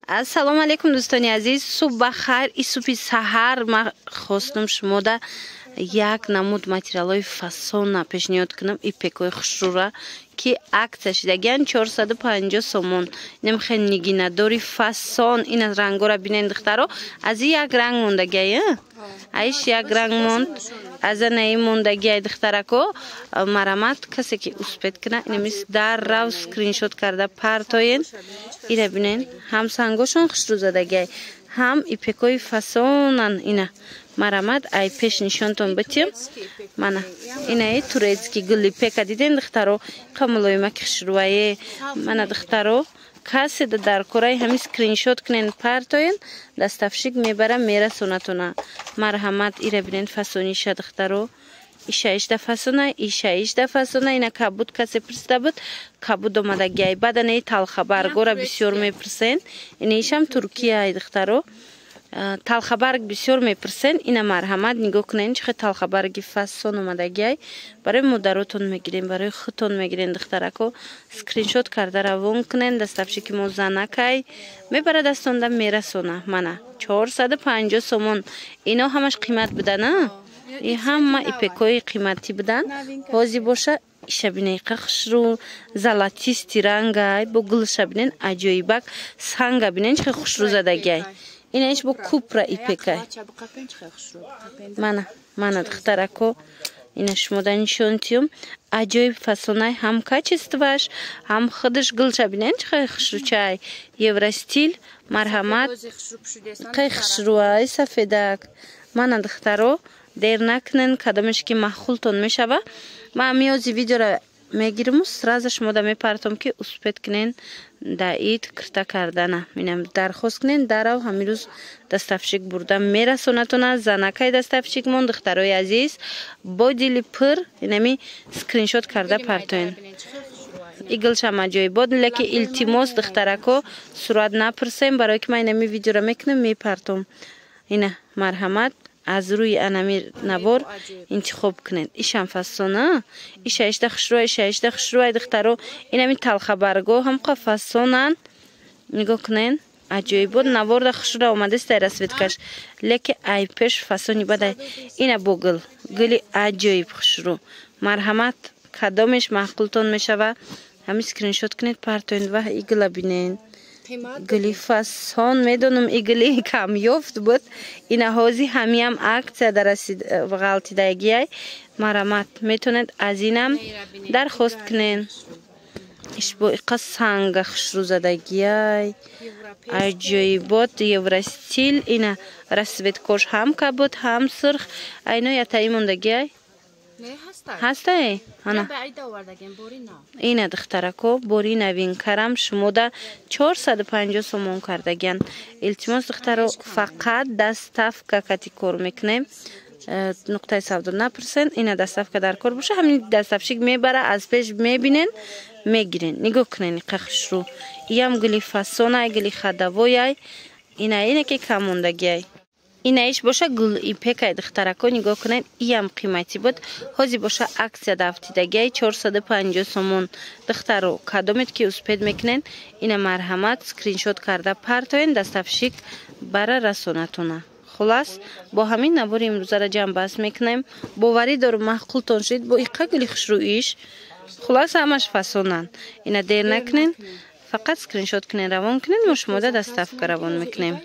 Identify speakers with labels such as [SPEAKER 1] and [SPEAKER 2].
[SPEAKER 1] Ассалому алайкум, дӯстони азиз, субҳ бахайр. И субҳи саҳар ман хостум шумода як намуд материалҳои фасона пешниҳод кунам, ипекҳои хушрӯра, ки акция шидагиян, 450 сомон. Инам хеле нигинадори фасон. Ина рангора бинен, духтаро. Аз и як ранг мондагиай, аиш як ранг монд, аз анаи мондагиай, духтарако. Марамат, касе ки успеть куна, инамис дар рав скриншот карда партоен. Ира бинен, ҳам сангошон хушрӯ задагиай, ҳам ипекҳои фасонан. Ина, марамат, ай пеш нишонтон битим. Мана, инаи турецкий гулипека диден, духтаро, қа мулоимаки хушрӯае. Мана, духтаро, касе дар кораи, ҳами скриншот кунен, партоен, доставщик мебара, мерасонатона. Марҳамат, ира бинен, фасониша, духтаро. Ишаишда фасона, ишаишда фасона. Ина кабуд касе пурсида буд, кабуд омадагиай. Баданаи талхабаргора бисёр мепурсен. Инаишам Туркияй, духтаро. Талхабарг бисёр мепурсен. Ина, марҳамат, нигоҳ кунен, чӣ хел талхабарги фасон омадагиай. Барои модаротон мегирем, барои худтон мегирен, духтарако. Скриншот карда равон кунен, доставщики мо занакай мебара, дастонда мерасона. Мана, 450 сомон. Ино ҳамаш қимат будана, и ҳама ипекҳои қиматӣ будан. Ҳозир боша, иша бинен, қа хушрӯ, золотистый рангай, бо гулша бинен, аҷоибак. Санга бинен, чӣ хел хушрӯ задагиай. Инаиш бо купра ипекай. Мана, мана, духтарако, ина шумода нишон тиём. Аҷоиб фасонай, ҳам качествоаш, ҳам худаш. Гулша бинен, чӣ хел хушрӯчай, евростиль. Марҳамат, қай хушрӯай, сафедак. Мана, духтаро, дер накунен, кадомеш ки маъқултон мешава. Ман миёзи видеора мегириму сразу шумода мепартом, ки успеть кунен да ид кирта кардана. Минам дархост кунен, дарав ҳамин рӯз доставщик бурда мерасонатона. Занакай доставщикмон, духтарои азиз, бо дили пур инами скриншот карда партоен. Игилшам аҷоибот, леки илтимос, духтарако, сурат напурсем, барое ки ман инами видеоро мекунам, мепартом. Ина, марҳамат, аз рӯи анами навор интихоб кунед. Ишам фасона, иша ишда хушрӯ, иша ишда хушрӯ. Духтаро, инами талхабарго ҳамқа фасонанд, нигоҳ кунед, аҷоибот. Наворда хушрӯ омадест расцветкаш, леки ай пеш фасони бадай. Ина бо гул, гули аҷоиб хушрӯ. Марҳамат, кадомеш маъқултон мешава, ҳами скриншот кунед, партоед. Ва игла бинен, гули фасон. Медонам, и гули камёфт буд, ина ҳози ҳамиам акция дарасид, ғалтидагиай. Марамат, метавонед аз инам дархост кунен. Ишбо иқа санга хушрӯ задагиай, аҷоибот, евростиль. Ина расцветкош ҳам кабуд, ҳам сурх. Айно ятаи мондагиай ҳастай. Ана, ина, духтарако, бори новинкарам шумода 450 сомон кардагиян. Илтимос, духтаро, фақат доставка кати кор мекунем, нуқтаи савдо напурсен. Ина доставка дар кор боша, ҳамин доставщик мебара, аз пеш мебинен, мегирен. Нигоҳ кунен, иқа хушрӯ. Иям гули фасонай, гули ходовойай. Ина, ина ки кам мондагиай. Инаиш боша гул ипекай, духтарако, нигоҳ кунед, иям қиматӣ буд, ҳозир боша акция дафтидагиай, 450 сомон. Духтаро, кадомед ки успеть мекунен, ина, марҳамат, скриншот карда партоен, доставщик бара расонатона. Хулас, бо ҳамин навори имрӯзара ҷамъбаст мекунем. Боварӣ дорум, маъқултон шуд. Бо иқа гули хушрӯиш. Хулас, ҳамаш фасонанд. Ина дер накунен, фақат скриншот кунен, равон кунен, мо шумода доставка равон мекунем.